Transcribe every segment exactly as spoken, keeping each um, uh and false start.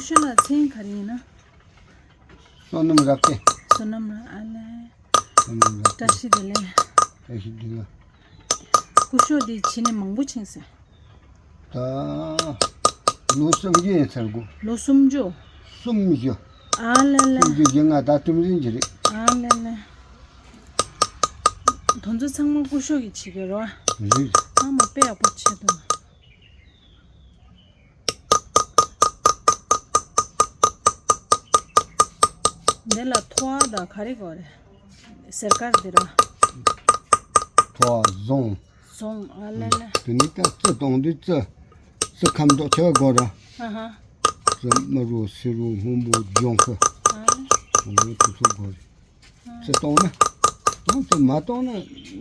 ཤོད་ལ་མཚན་ག་རེ་ཡིན་ན། བསོད་ནམས་རབ་རྒྱས། བསོད་ནམས་རབ་ཨ་ལས། བསོད་ནམས་རབ་རྒྱས། བཀྲ་ཤིས་བདེ་ལེགས། བཀྲ་ཤིས་བདེ་ལེགས། སྐུ་ཞབས་འདི་ཕྱི་ནས་མང་པོ་ཕྱིན་སོང་། ད་ལོ་སུམ་ཅུ་ཡིན་ཚར་གོ། ལོ་སུམ་ཅུ། སུམ་ཅུ། ཨ་ལས་ལས། སུམ་ཅུ་བཞི་ལྔ་ད་དུམ་རིང་གི་རེད། ཨ་ལས་ལས། དོན་ཚོ་ཚང་མ་སྐུ་ཞབས་ཀྱིས་བྱེད་ཀྱི་རེད་བ། རེད། ཚང་མ་དཔེ་ཡག་པོ་བྱེད་འདུག། འདི་ལ་ཐོ་བ་དང་ག་རེ་དགོས་རེད། ཟེར་དཀར་འདི་ར། ཐོ་བ་ཟོང་། ཟོང་ཨ་ལེ་ལེ། དེ་ནི་ད་རྩི་གཏོང་དུས་རྩི། རྩི་ཁམ་མདོག་ཆེ་བ་དགོས་ར། ཨ་ཧ། རྩི་དམར་རོ་སེར་རོ་སྔོན་པོ་ལྗང་ཁུ། ཨ་ལེ། འོ་དེ་ཚོ་དགོས་རེད། རྩི་གཏོང་ན། གཏོང་རྩི་མ་གཏོང་ན་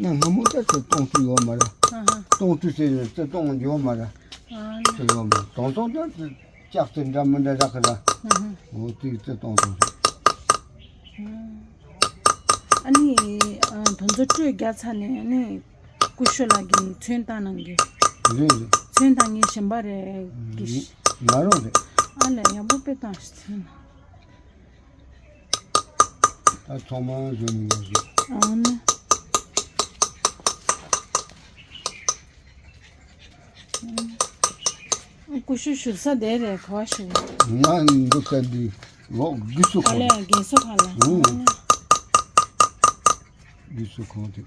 གནའ་སྔ་མོ་ད་རྩི་གཏོང་རྩི་ཡོད་མ་རེད། ཨ་ཧ། གཏོང་རྩི་ཟེར་ནས་རྩི་གཏོང་ཡོད་མ་རེད། ཨ་ལེ། རྩི་ཡོད་མ་རེད། དེང་སང་ད་རྩི་ལྕགས་རྩི་འདྲ་མི་འདྲ་རག་གི་ར། ཨ་ཧ། འོ་དེ་རྩི་གཏོང་རྩི་རེད། ཨ་ནི་ཨ་དོན་ཚོ་སྤྲོད་རྒྱག་ཚར་ནས་ཨ་ནི་སྐུ་ཞབས་ལགས་ཀྱིས་ཚོན་བཏང་གནང་གི། རེད་རེད། ཚོན་བཏང་མཁན་གཞན་པ་རེད་གི། ང་རང་རེད། ཨ་ལས་ཡག་པོ་དཔེ་བཏང་ཤག་ཚོན། ད་ཚང་མ་བཟོས་ནས་ཡོད་རེད། ཨ་ནི། སྐུ་ཞབས་བཞུགས་ས་དེ་རེད་ག་བ་བཞུགས། ང་འདུག་ས་འདི་ལོག་རྒུད་སུ་ཨ་ཁང་ལས་རྒན་གསོ་ཁང་ལ། ཨུ། རྒུད་སུ་ཁང་དེ།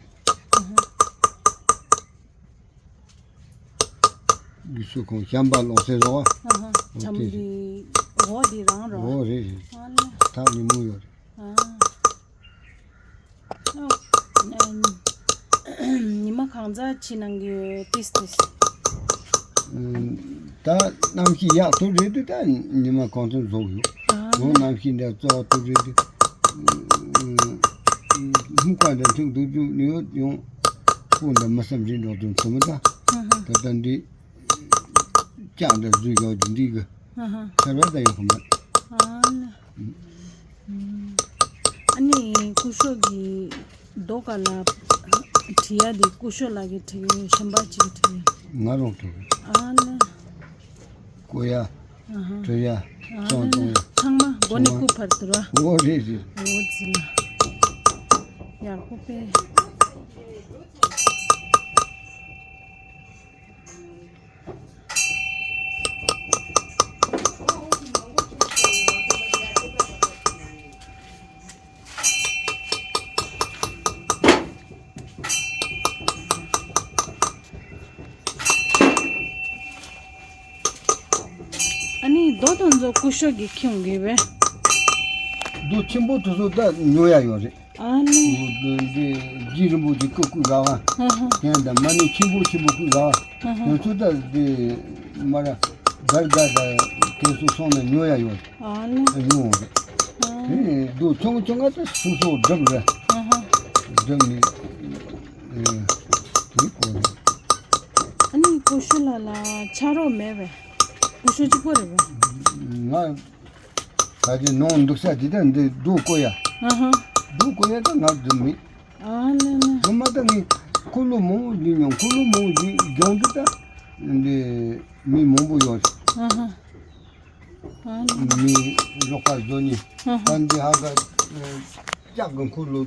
རྒུད་སུ་ཁང་བྱམས་པ་ལོག་སེ་རོ། ཨ་ཧ། བྱམས་པའི་འོ་དེ་རང་རོ། འོ་རེད་རེད། ཨ་ལས། ཐག་ཉེ་མོ་ཡོད་རེད། ཨ། ཉི་མ་གང་ཙམ་ཕྱིན་གནང་གི་ཡོད་ཏིས་ཏིས། ད་གནམ་གཤིས་ཡག་ཐུབ་རེད་དུས་ད་ཉི་མ་གང་ཙམ་བཟོ་གི་ཡོད། ཨ་ལོ་གནམ་གཤིས་འདྲ་གཙོ་བོ་ཐུབ་རེད་དུས། སྨུག་པ་འདྲ་ཐུག་འདུག་རྒྱུ་ནི་ཡོད་ཡོང་། ཁོང་འདྲ་མི་བསམ་རིན་འགྲོ་དུས་ཐུབ་མི་ད། ད་ལྟ་འདི། ལྕགས་འདྲ་བཟོས་ཡོད་འདི་གི། ཨ་ཧ། ཁ་ར་ད་ཡོད་ཁོ་མ། ཨ་ལ། ཨ་ནི་སྐུ་ཞབས་ཀྱི་རྡོ་ག་ལ་བྲི་ཡ་དེ་སྐུ་ཞབས་ལགས་ཀྱིས་བྲི་གི་གཞན་པ་ཅིག་བྲི་གི། ང་རང་བྲི་གི། ཨ་ལ། བརྐོ་ཡ། ཨ་ཧ། བྲི་ཡ། ཨ་ལ་ལ། ཚོང་གཏོང་ཡ། ཚང་མ་མགོ་ནས་སྐུ་བར་དུ་ར། འོ་རེད་རེད། འོ་ཙི་ལ། ཡག་པོ་དཔེ། ཨ་ནི་རྡོ་དང་ཚོ་སྐུ་ཞབས་ཀྱིས་ཁྱོང་གི་བས། རྡོ་ཆེན་པོ་དེ་ཚོ་ད་ཉོ་ཡ་ཡོད་རེད། ཨ་ནི། འདི་རྒྱུ་རིན་པོ་ཆེ་ཀུ་ཀུ་ར་བ། ཧ་ཧ། དེ་འདྲ་མ་ནི་ཆེན་པོ་ཆེན་པོ་ཀུ་ར་བ། ཧ་ཧ། དེ་ཚོ་ད་འདི་མ་ར་དར་དར་དར་དེ་ཚོ་སོང་ན་ཉོ་ཡ་ཡོད། ཨ་ནི། ཉོ་འོང་རེད། ཨ། དེ་ནི་རྡོ་ཆུང་ཆུང་ང་ད་སོ་སོ་སྒྲུབ་རེད། ཧ་ཧ། སྒྲུབ་ནི་དེ་གོ་རེད། ཨ་ནི་སྐུ་ཞབས་ལགས་ལ་ཕྱག་རོགས་མེད་པས། སྐུ་ཞབས་གཅིག་པོ་རེད་པས། ང་ད་ཅི་ནང་འདུག་ས་དེ་ད་འདི་རྡོ་བརྐོ་ཡ། ཨ་ཧ། རྡོ་བརྐོ་ཡ་ད་ང་རྡོ་མི། ཨ་ལེ་ལེ། རྡོ་མ་ད་ངས་འཁོར་ལོ་མང་པོ་བརྒྱུད་མྱོང་། འཁོར་ལོ་མང་པོ་བརྒྱུད་ལྗོངས་དུ་ད་འདི་མི་མང་པོ་ཡོད། ཨ་ཧ། ཨ་ལེ། མི་རོགས་པ་བཟོ་ནི། ཨ་ཧ། ད་འདི་ཧ་ག་ལྕགས་གི་འཁོར་ལོ་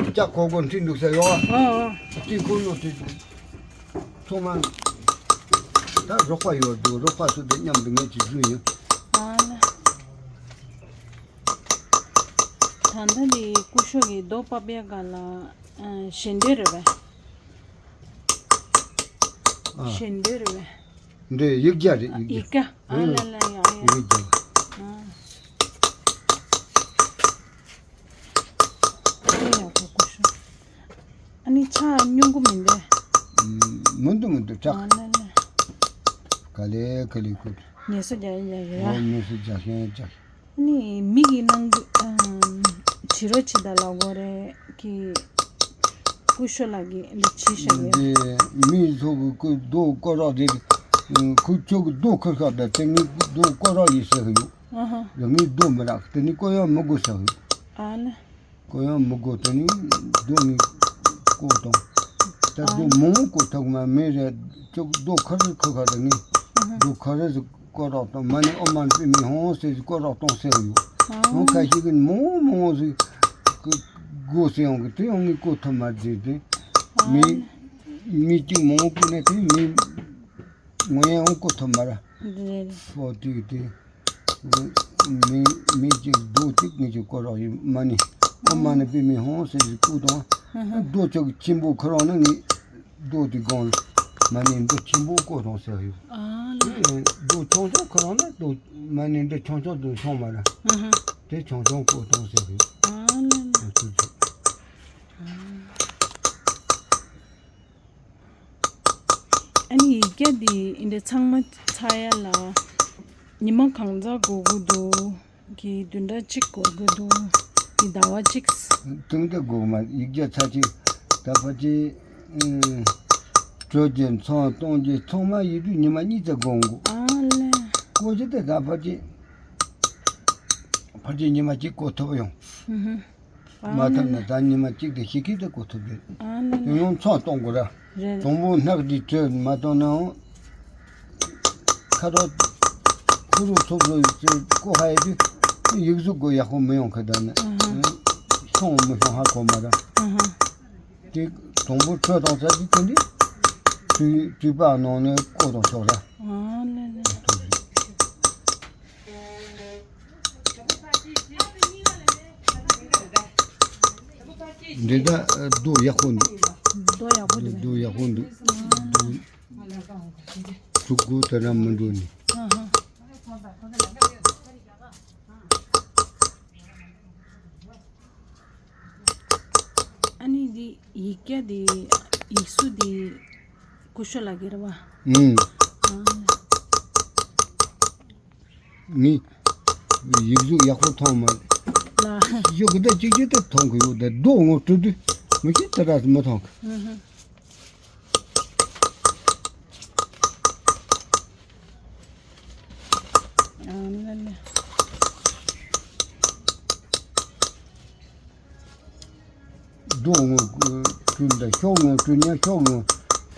ལྕགས་ཁོག་གོ་འཁྲིད་འདུག་ས་ཡོད་ཨ། ཨ་ཨ། དེ་འཁོར་ལོ་དེ། ཚང་མ་ད་རོགས་པ་ཡོད་འདུག་རོགས་པ་ཚོ་དེ་མཉམ་དུ་ངས་ཅིག་བཟོས་ཡིན། ཨ་ལ། ད་ལྟ་འདི་སྐུ་ཞབས་ཀྱི་རྡོ་ཕབ་ཡ་ག་ལ་ཨ་ཞལ་འདོན་རེད་པས། ཨ། ཞལ་འདོན་རེད་པས། འདི་ཡིག་བརྒྱ་རེད་ཡིག་བརྒྱ། ཡིག་བརྒྱ། ཨ་ལ་ལ་ཡ་ཡ། ཡིག་བརྒྱ། ཨ། ཨ་ཡག་པོ་སྐུ་ཞབས། ཨ་ནི་ཕྱག་སྙུང་གི་མི་འདུག་མི་འདུག་མི་འདུག་ཨ་ལ་ལ། ག་ལེ་ག་ལེ་ཁུ། ངལ་གསོ་རྒྱག་ཡིན་རྒྱག་གི་ཡ། འོ་ངལ་གསོ་རྒྱག་ཤེས་རྒྱག་ཨ་ནི་མི་གི་ནང་དུ་ཨམ་བྱི་རོ་བྱི་ད་ལ་གོ་རེ་གི་སྐུ་ཞབས་ལགས་ཀྱིས་འདི་བྱི་ཤག་གི། འདི་མི་ཚོ་གི་ཁུ་རྡོ་བརྐོ་རོགས་རེད། ཁུ་ཚོ་གི་རྡོ་ཁུར་ཤག་ད་དེ་ངས་རྡོ་བརྐོ་རོགས་ཡིན་ཟེར་གི་ཡོད། ཨ་ཧ། ངས་རྡོ་མི་རག་དེ་ནི་བརྐོ་ཡང་མི་དགོས་ཟེར་གི་ཡོད། ཨ་ལ། བརྐོ་ཡང་མི་དགོས། དེ་ནི་རྡོ་ནི་བརྐོ་དང་། ད་རྡོ་མང་པོ་བརྐོ་ཐུབ་མ་མེད་རེད། ཅོག་རྡོ་ཁ་རི་ཁ་ཁ་རེད་ངས། རྡོ་ཁ་རི་ཟིག་ སྐོར་རོགས་གཏོང་། མ་ཎི་ཨོཾ་མ་ཎི་པདྨེ་ཧཱུྃ་ཟེར་ཟིག་སྐོར་རོགས་གཏོང་ཟེར་ཡོད། ཨ། ཡང་ཁ་ཤས་ཀྱིས་མང་བོ་མང་བོ་ཟིག་གི་དགོས་ཟེར་ཡོང་གི། དེ་ཡང་ངས་གོ་ཐུབ་མ་རེད་དེ། ཨ། མི་མི་གཅིག་མང་བོ་བསྐུར་ན་དེ་མི་ངོ་ཡང་གོ་ཐུབ་མ་ར། རེད། ཧོ་དེ་དེ། མི་མི་གཅིག་རྡོ་གཅིག་ངས་ཅིག་སྐོར་རོགས་ཡིན། མ་ཎི་ཨོཾ་མ་ཎི་པདྨེ་ཧཱུྃ་ཟེར་ཟིག་བསྐུར་དང་། ཧ་ཧ། རྡོ་ཅིག་ཆེན་པོ་ཁུར་རོགས་ན་ངས་རྡོ་དེ་སྒང་ལ་མ་ཎི་འདི་ཆེན་པོ་བསྐོར་དང་ཟེར་ཡོད། ཨ་ལེ། རྡོ་ཆུང་ཆུང་ཁུར་རོགས་ན་རྡོ་མ་ཎི་འདི་ཆུང་ཆུང་དུ་སོང་མ་ར། ཧ་ཧ། དེ་ཆུང་ཆུང་བསྐོར་དང་ཟེར་ཡོད། ཨ་ལེ་ལེ། ཨ་ཐུགས་རྗེ་ཆེ། ཨ་ནི་ཡིག་བརྒྱ་འདི་འདི་འདྲ་ཚང་མ་ཚར་ཡ་ལ་ཉི་མ་གང་ཙམ་འགོར་གི་འདུག་གི་བདུན་ཕྲག་གཅིག་འགོར་གི་འདུག་གི་ཟླ་བ་གཅིག་དུང་དུ་འགོར་མ། ཡིག་བརྒྱ་ཚར་གཅིག་ད་ཕལ་ཆེར་ཨ་གྲོས་ཀྱི་ཚོང་གཏོང་གི་ཚང་མ་ཡིན་དུས་ཉི་མ་གཉིས་ཙམ་འགོར་འགོར། ཨ་ལེ། བསྐོར་རྒྱུ་དེ་ད་ཕལ་ཆེར་ཕལ་ཆེར་ཉི་མ་གཅིག་བསྐོར་ཐུབ་ཡོང་། ཨུ་ཧུ། མ་ཐུབ་ན་ད་ཉི་མ་གཅིག་དང་ཕྱེད་ཀ་དེ་བསྐོར་ཐུབ་རེད། ཨ་ལེ་ལེ། ཡང་ཡང་ཚོང་གཏོང་དགོས་ར། རེད། དང་པོ་སྣག་དེ་བྲོས་མ་གཏོང་ནའང་ཁ་རོག་ཁུ་རུ་ཚོགས་སུ་བསྐོར་ཧ་ཡ་དུས་ཡིག་གཟུགས་གོ་ཡག་པོ་མི་ཡོང་ཁ་ད་ནི། ཨ་ཧ། ཤོང་མི་ཤོང་ཧ་གོ་མ་ར། ཨ་ཧ། དེ་དང་པོ་བྲོས་བཏང་ཚར་དུས་དེ་འདི་དུས་དུས་པ་ནང་ནས་བསྐོར་དང་ཆོག་ར། ཨ་ལེ་ལེ། འདི་ད་རྡོ་ཡག་པོ་འདུག་རྡོ་ཡག་པོ་འདུག་རྡོ་ཡག་པོ་འདུག་རྡོ་དྲུག་དགུ་དེ་ར་མི་འགྲོ་ནི། ཨ་ཧ། ཨ་ནི་འདི་ཡིག་བརྒྱ་འདི་ཡིག་གཟུགས་འདི་སྐུ་ཞབས་ལགས་ཀྱི་རེད་བ། ཨུམ། ཨ། ངས་ཡིག་གཟུགས་ཡག་པོ་མཐོང་མ་རེད། ལ། ཡོད་གི་ད་གཅིག་གཅིག་ཏུ་མཐོང་གི་ཡོད། ད་རྡོ་ངོ་སྤྲོད་དུས་མི་ཤེས་དེ་འདྲ་མི་མཐོང་གི། ཨུ་ཧུ། ཨ་ལ་ལ། རྡོ་ངོ་སྤྲོད་འདྲ་ཤོག་ངོ་སྤྲོད་ཉག་ཤོག་ངོ་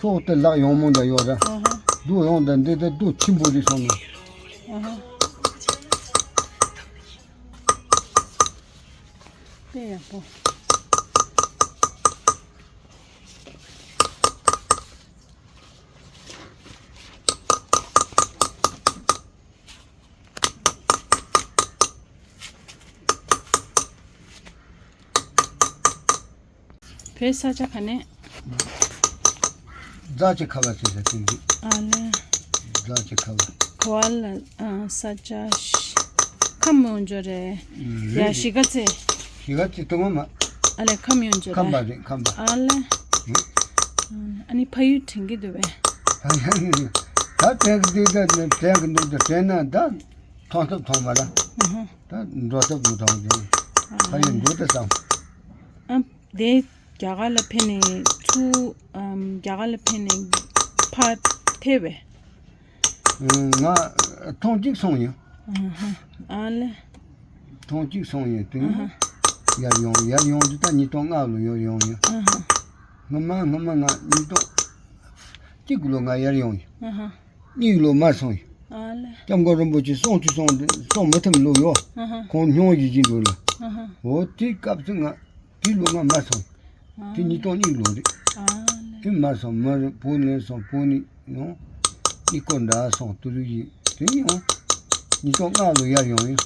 ཤོག་དེ་ལག་ཡང་མོ་འདྲ་ཡོད་ར། ཨ་ཧ། རྡོ་ཡང་འདྲ་འདི་ད་རྡོ་ཆེན་པོ་རེད་སོང་ནས། ཨ་ཧ། དཔེ་ཡག་པོ། བོད་ས་ཆ་ག་ནས། རྫ་ཆུ་ཁ་བ་ཟེར་ས་དེ་འདི། ཨ་ལེ། རྫ་ཆུ་ཁ་བ། གོ་བ་ལ་ཨ་ས་ཆ་ཤ་ཁམས་ཡོང་འཇོ་རེད། ཡ་རེད། གཞིས་ཀ་རྩེ། གཞིས་ཀ་རྩེ་དུ་མ་མ། ཨ་ལེ་ཁམས་ཡོང་འཇོ་རེད། ཁམས་པ་རེད་ཁམས་པ། ཨ་ལེ། ཨ་ནི་ཕ་ཡུལ་དྲན་གྱི་འདུག་བས། ད་དྲན་གྱི་འདུག་ད་དྲན་གྱི་འདུག་ད་དྲན་ན་ད་མཐོང་ཐུབ་མཐོང་མ་ད། ད་འགྲོ་ཐུབ་འགྲོ་ཐུབ་འགྲོ། ཕ་ཡུལ་འགྲོ་ད་བསམ། ཨ་དེ་རྒྱ་གར་ལ་ཕེབས་ནས་ཚུར་ཨམ་རྒྱ་གར་ལ་ཕེབས་ནས་ཕར་ཐེ་བས། ང་ཐེངས་གཅིག་སོང་ཡིན། ཨ་ལེ། ཐེངས་གཅིག་སོང་ཡིན་དུས། ཡར་ཡོང་ཡར་ཡོང་དུས་ད་ཉིས་སྟོང་ལྔ་ལོ་ཡར་ཡོང་ཡིན། སྔོན་མ་སྔོན་མ་ང་ཉིས་སྟོང་གཅིག་ལོ་ང་ཡར་ཡོང་ཡིན། གཉིས་ལོ་མར་སོང་ཡིན། ཨ་ལེ། སྐྱབས་མགོན་རིན་པོ་ཆེ་གསུང་ཆོས་གསུང་གསུང་མི་ཐུབ་ལོ་ཡོད། ཁོང་སྙུང་གཞི་གྱིན་འགྲོ་ལ། འོ་དེའི་སྐབས་སུ་ང་དེའི་ལོ་ང་མར་སོང་། དེ་ཉིས་སྟོང་གཉིས་ལོ་རེད། ཨ་ལེ། དེ་མར་སོང་མར་བོད་ནས་སོང་བོད་ནས་ཡང་གཉིས་སྐོར་འདྲ་སོང་དུ་རུ་ཡིན་དེ་ཡང་ཉིས་སྟོང་ལྔ་ལོ་ཡར་ཡོང་ཡིན།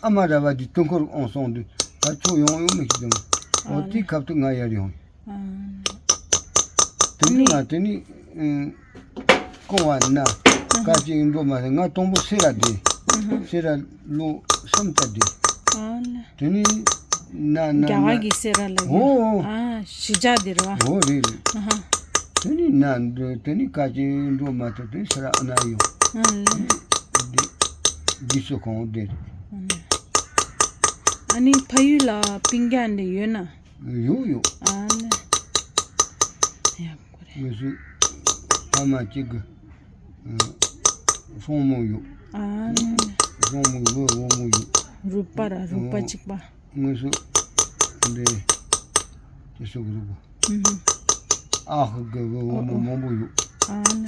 ཨ་མ་ར་བ་དེ་དུས་འཁོར་ཨང་སོང་དུས་ད་ཁྱོད་ཡོང་ཡོང་མི་ཤེས་དང་། འོ་དེའི་སྐབས་སུ་ང་ཡར་ཡོང་ཡིན། དེ་ནི་ང་དེ་ནི་སྐོང་བ་ན་བཀའ་ཅིག་འགྲོ་མ་ཟེར། ང་དང་པོ་སེ་ར་བསྡད། སེ་ར་ལོ་གསུམ་ཙམ་བསྡད། དེ་ནི་ན་ན་རྒྱ་གར་གྱི་སེ་ར་ལ་ཡོད། ཨོ། ཨ་གཞིས་ཆགས་འདིར་བ། ཨོ་རེད་རེད། དེ་ནི་ན་འགྲོ་དེ་ནི་བཀའ་ཅིག་འགྲོ་མ་ཐུབ་དེ་སེ་ར་ཨ་ན་ཡོང་། འདི་འདི་སུ་ཁོང་བསྡད། ཨ་ནི་ཕ་ཡུལ་ལ་སྤུན་ཀྱག་འདི་ཡོད་ན། ཡོད་ཡོད། ཨ་ལེ། ཡག་པོ་རེད། ངེད་ཚོ་ཕ་མ་གཅིག་གི་སྲུང་མོ་ཡོད། ཨ་ལེ། སྲུང་མོ་བུ་བུ་མོ་ཡོད། རུས་པ་ར་རུས་པ་གཅིག་པ། ངེད་ཚོ་འདི་དེ་ཚོ་གི་རུས་པ། ཨ་ཧུ་གི་བུ་བུ་མོ་མང་པོ་ཡོད། ཨ་ལེ།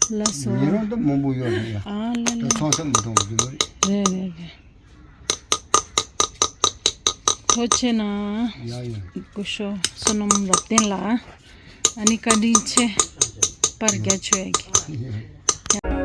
ལགས་སོ། ཉེ་རང་དུ་མང་པོ་ཡོད་རེད་ཡ། ཨ་ལ་ད་ལ། ཚང་ས་མི་གཏོང་རྒྱུ་རེད། རེད་རེད་རེད། ཐུགས་རྗེ་ཆེ་གནང་། ཡ་ཡ། སྐུ་ཞབས་བསོད་ནམས་རབ་བརྟན་ལགས། ཨ་ནི་བཀའ་དྲིན་ཆེ། པར་རྒྱག་ཆོག་ཡ་གི། ཡ།